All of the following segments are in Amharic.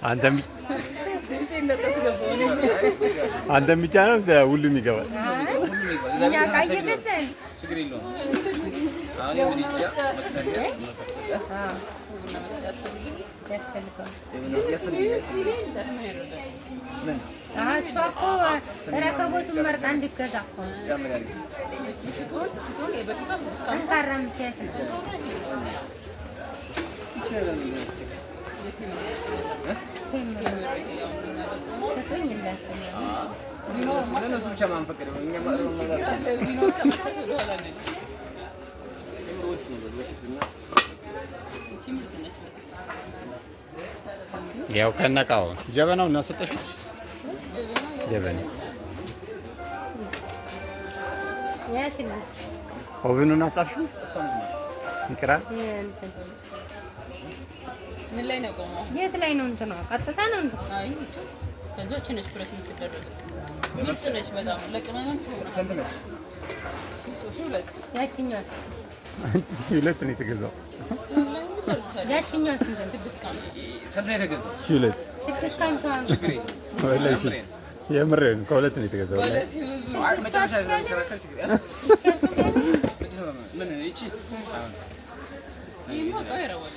አንተም ድምፄ እንዳታስገባው እኔ። አንተም ብቻ ነው ሁሉም ይገባል። እኛ ዕቃ እየገዛን ችግር የለውም። አሁን የምድጃ ቡና መፍጫ ያስፈልግም። ያስፈልገዋል። ሲኒ የለ ምን ያደርጋል? ምን እሷ እኮ ረከቦቱን መርጣ እንድትገዛ እኮ ነው። ጨምር ያድርግ። ሽቶን ሽቶን የበፊቷ 650። ጠንካራ ምክንያት ነው። ስጡኝ እንዳትል። ለእነሱ ብቻ ማን ፈቀደ? እኛ ችግር አለ ቢኖር ከመስጠት ወደኋላ ነን። ይቺ ምርጥ ነች በጣም። ያው ከነቃው ጀበናው እናሰጠሽ ጀበና የት ነው? Oven ኑን አጻፍሽው ይቅራል። እንትን ምን ላይ ነው ቆመው? የት ላይ ነው እንትኗ? ቀጥታ ነው እንትን አይ ይቺ ከዛች ነች ፕረስ የምትደረገው፣ ምርጥ ነች በጣም ለቅመምም። ስንት ነች? 2,000። ያችኛዋ አንቺ 2,000 ነው የተገዛው። ያችኛዋ ስንት ነው? 650። ስንት ነው የተገዛው? 2,000። 650 ነው። ችግር የለውም። ወላሂ ሺህ የምሬን ከሁለት ነው የተገዛው። ወላሂ። ባለፊውዙ አይ መጨረሻ ስለሚከራከር ችግር ምን ይቺ ይሄማ ዕቃ ይረባል።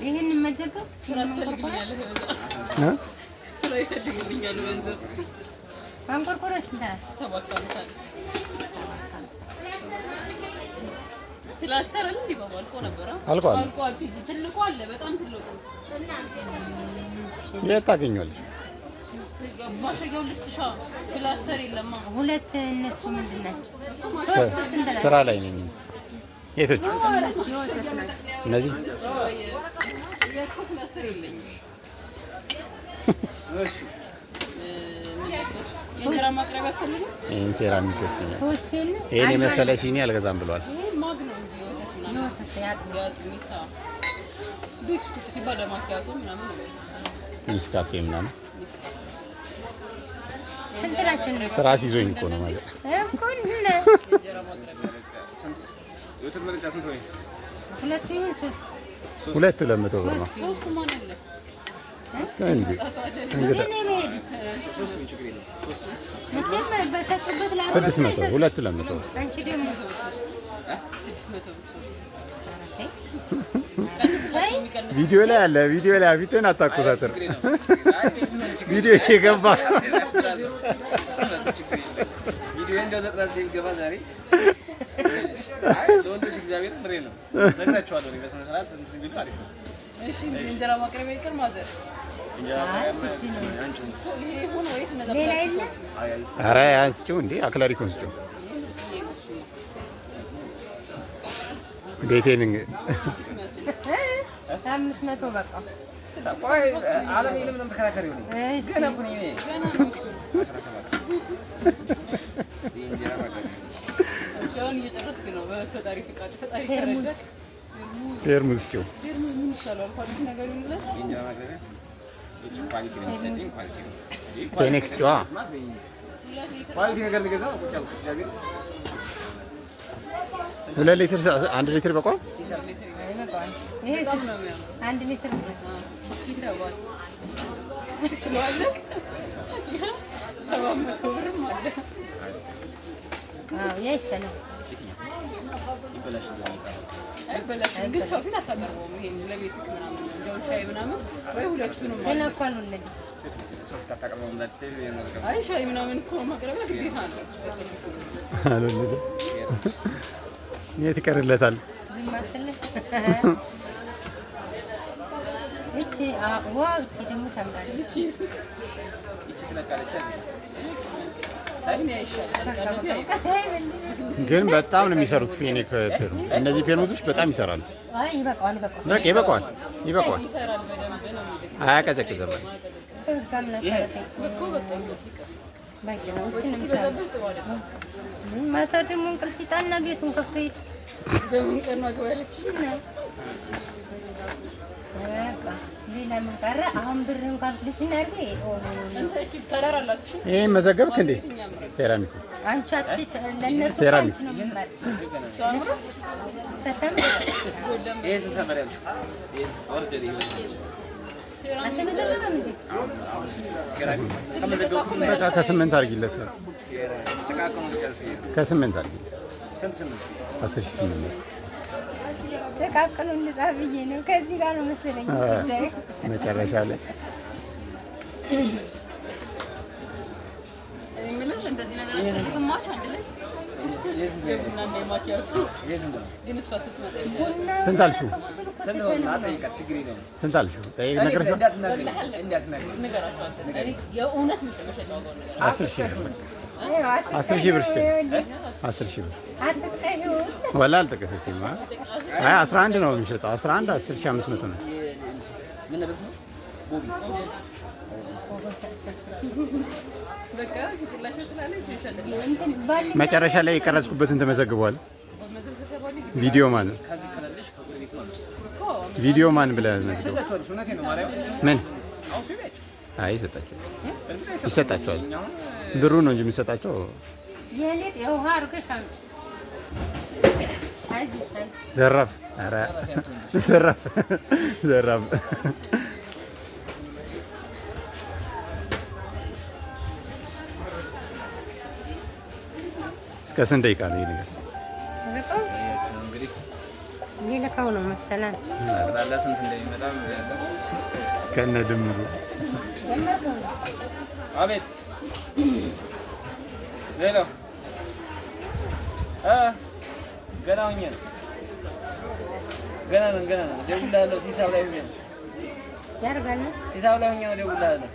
ይህንን መደገፍ ስራ ትፈልግልኛለህ? እ? ስራ ይፈልግልኛል ገንዘብ። ማንቆርቆሪያ ስንት ናት? 750 ነች። ፕላስተር አለ እንዴ ባባ? አልቆ ነበር። አልቋል። አልቋል። ቲጂ ትልቁ አለ፣ በጣም ትልቁ። የት ታገኘዋለሽ? ማሸጊያው ልስጥሻ። ፕላስተር የለማ። ሁለት እነሱ ምንድን ናቸው? እሱ ሶስት ስንት ናቸው? ስራ ላይ ነኝ። የቶቹ? የወተት ናቸው። እነዚህ የእኮ ፕላስተር የለኝም። ምን ነበር? የእንጀራ ማቅረቢያ አትፈልግም? ይሄን ሴራሚክ ገዝተኛል። ሶስት የለም? ይሄን የመሰለ ሲኒ አልገዛም ብሏል። ይሄ mug ነው እንጂ የወተት ምናምን የወተት ያጥብ የአጥሚት አዎ። ቤት ውስጥ ቁጭ ሲባል ለማኪያቶ ምናምን ነው። ኔስካፌ ምናምን። ስንት ናቸው እነሱ? ስራ ሲዞኝ እኮ ነው ማለት። እኮ እነ የእንጀራ ማቅረቢያ ስንት የወተት መጠጫ ስንት ወይ? ሁለቱ ይሁን ሶስት? 2,200 ብር ነው ሶስቱ ማን አለ? እንጂ እንግዳ። እኔ መሄድስ ሶስቱ ችግር የለውም። ሶስቱ መቼም በሰጡበት ላሉ 600፣ 2,200 ብር። አንቺ ደግሞ 600 ብር ሶስቱ። ተይ። ቀንስላቸው የሚቀንስ ቪዲዮ ላይ አለ። ቪዲዮ ላይ ፊትህን አታኮሳትር። ቪዲዮ የገባ ቪዲዮ እንደው 99 ገባ ዛሬ። አይ ለወንዶች እግዚአብሔር ምሬ ነው ነግራቸዋለሁ። እኔ በስነ ስርዓት እንትን ቢሉ አሪፍ ነው። እሺ እንጀራ ማቅረቢያ ይቅር ማዘር። እንጀራ አንቺ ይሄ ይሁን ወይስ እነዛ ሌላ የለም? ፕላስቲኮቹ? ኧረ ያን ስጪው እንዴ acrylic ኡን ስጪው። ይሄ ምርጥዬ ነው እሱማ። ቤቴን 600። 500 በቃ። አለም የለም ነው ተከራከሪ ነው። እሺ። ገና እኮ ነኝ እኔ። ገና ነው እሱ። 17 የእንጀራ ማቅረቢያ እሺ አሁን እየጨረስክ ነው በፈጣሪ ፍቃድ። ፈጣሪ ቴርሙዝ። ከረዳህ። ቴርሙዝ። ቴርሙዝ ስጪው። ቴርሙዝ ምን ይሻለዋል? Quality ነገር ይሁንለት። የእንጀራ ማቅረቢያ quality ነው የሚሰጪኝ፣ quality ነው። ፌኒክስ ጨዋ። 2 ሊትር። Quality ነገር ልገዛ ነው ቁጭ ያልኩት እግዚአብሔር። 2 ሊትር፣ 1 ሊትር በቋም። ይበቃዋል። ይሄ በጣም ነው የሚያምረው። 1 ሊትር 7,000 ትችለዋለህ። 700 ብርም አለ። አዎ ያ ይሻላል። ይበላሻል። አይበላሽም፣ ግን ሰው ፊት አታቀርበውም። ይሄን ለቤትክ ምናምን ነው እንጂ አሁን ሻይ ምናምን ወይ ሁለቱንም ገና አለ። እኮ አልወለድም። ሰው ፊት አታቀርበውም። አይ ሻይ ምናምን እኮ ማቅረቢያ ግዴታ ነው ለሰው ፊት። አልወለደም። የት ይቀርለታል? ዝም አትልም። እቺ wow እቺ ደግሞ ታምራለች። ይቺ ትለቃለች። ግን ያ ይሻላል። ቀነቱ ያ ግን በጣም ነው የሚሰሩት ፌኒክ ፔርሙዝ። እነዚህ ፔርሙዞች በጣም ይሰራሉ። አይ ይበቃዋል፣ ይበቃዋል። በቃ ይበቃዋል፣ ይበቃዋል። ይሰራል በደንብ ነው የሚልክ። አያቀዘቅዝም። አያቀዘቅዝም። ህግ አምላክ ተረፈኝ። እኮ በቃ ይቅር ይቅር። በቂ ነው። ወጪ እቺን ሲበዛብህ ጥሩ አይደለም። ማታ ደግሞ እንቅልፍ ይጣልና ቤቱን ከፍቶ ይሄድ። በምን ቀን ነው አግባ ያለችኝ? በቃ ሌላ ሌላ ምን ቀረ? አሁን ብርን calculation አድርጌ እንትን እቺ color አላት። እሺ ይሄ መዘገብክ እንዴ? ሴራሚክ አንቺ አትች ለእነሱ ሴራሚክ። አንቺ ነው የምትመርጪው። እሷ አምሮ ሰተም ጎለም ይሄ ስንት ነበር ያልሽው? ይሄ order ይሄ ሴራሚክ አልተመዘገበም እንዴ? ሴራሚክ ከመዘገብኩ በቃ ከስምንት አድርጊለት። ተቃቅሞ ጨርስ ብዬ ነው። ከስምንት አድርጊለት። ስንት ስምንት 10,800 ተቃቅሎ እንጻፍ ብዬ ነው። ከዚህ ጋር ነው መሰለኝ ጉዳዩ። መጨረሻ ላይ እኔ የምልህ እንደዚህ ነገር አትፈልግም? ማች አንድ ላይ ይሄ ስንት ነው? የቡና እና የማኪያቶ ይሄ ስንት ነው? ግን እሷ ስትመጣ ይዘህ ቡና ስንት አልሽው? ረከቦቱን እኮ ስንት ነው? ትተነው ነው። አጠይቃት፣ ችግር የለውም። ስንት አልሽው? ጠይቅ ነገርሽ። እንዳትናገሪ፣ ወላሂ አለ። እንዳትናገሪ። ንገራቸው አንተ። እኔ የእውነት መሸጫ ዋጋውን ንገራቸው። 10,000 ብር ይኸው አትጥቀሺው፣ 10,000 ብር እስኪ። ይኸውልህ፣ 10,000 ብር አትጥቀሺው። ወላ አልጠቀሰችም። አይ 11 ነው የሚሸጠው። 11 10,500 ነው። ምን ነበር ስሙ? ቦቢ በቃ ሽጭላቸው ስላለች ይሸጥልሃል። እንትን ባል መጨረሻ ላይ የቀረጽኩበትን ተመዘግቧል። በመዘብዘፊያ ባለ ጊዜ ቪዲዮ ማን ከዚህ ከሌለሽ ከጎረቤት ነው አምጪ። እኮ ቪዲዮ ማን ብለህ መዝግበው። ትሰጫቸዋለሽ። እውነቴን ነው ማርያም። ምን አሁን ፊቢያቸው አይ ይሰጣቸዋል፣ እርግጥ አይሰጡም። ይሰጣቸዋል። እኛ አሁን ብሩ ነው እንጂ የሚሰጣቸው። የሌጥ የውሃ አድርገሽ አምጪ። አይዞሽ፣ አይዞሽ። ዘራፍ፣ ኧረ ዘራፍ፣ ዘራፍ። እስከ ስንት ደቂቃ ነው ይሄ ነገር? በቃው እንግዲህ ሊልከው ነው መሰለን። ጠቅላላ ስንት እንደሚመጣ ያለ ከነ ድምሩ ጀመርከው ነው። አቤት ሌላው እ ገና ሆኜ ነው። ገና ነን ገና ነን። እደውልልሃለሁ። ሂሳብ ላይ ሆኜ ነው። ያደርጋል። ሂሳብ ላይ ሆኜ ነው። እደውልልሃለሁ።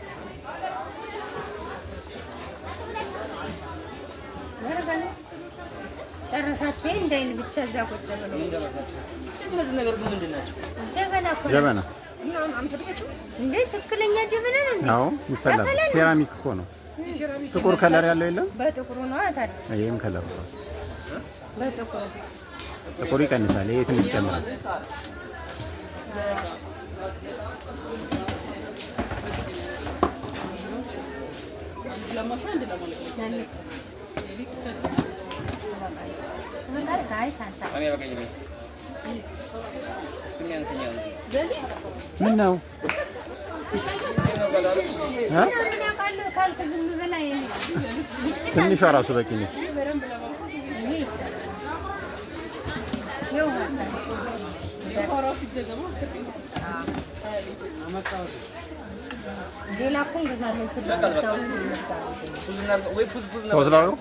ያደርጋል። ጨረሳችሁ እንዳይል ብቻ እዛ ቁጭ ብሎ ምን ደረሳችሁ? እነዚህ ነገር ግን ምንድን ናቸው? ጀበና እኮ ነው። ጀበና እና አንፈልጋቸውም? እንዴ ትክክለኛ ጀበና ነው እንዴ? አዎ፣ ይፈላል። ሴራሚክ እኮ ነው። የሴራሚክ ጥቁር color ያለው የለም። በጥቁሩ ነው ታዲያ። ይሄም color ነው። በጥቁሩ ጥቁሩ ይቀንሳል፣ ይሄ ትንሽ ይጨምራል። አንድ ለማሻ አንድ ለማለቅለቅ ሌሊት ይቻላል። በቃ አይ ታንሳ እኔ በቀኝ ነኝ። እሱም ያንሰኛል። ሌሊት ምን ነው ይሄ ነው ቀላሉ። እ? ምን አውቃለሁ ካልክ ዝም ብላ ይሄ ትንሿ ራሱ በቂ ነች። በደንብ ለማብኳት ይሄ ይሻላል። የውሃ የውሃ ራሱ ይደገማ 10 ሊትር 20 ሊትር ሌላ እኮ እንገዛለን። ትልቅ ሰው ፑዝ እናድርገው ወይ ፑዝ ፑዝ pause ላድርገው?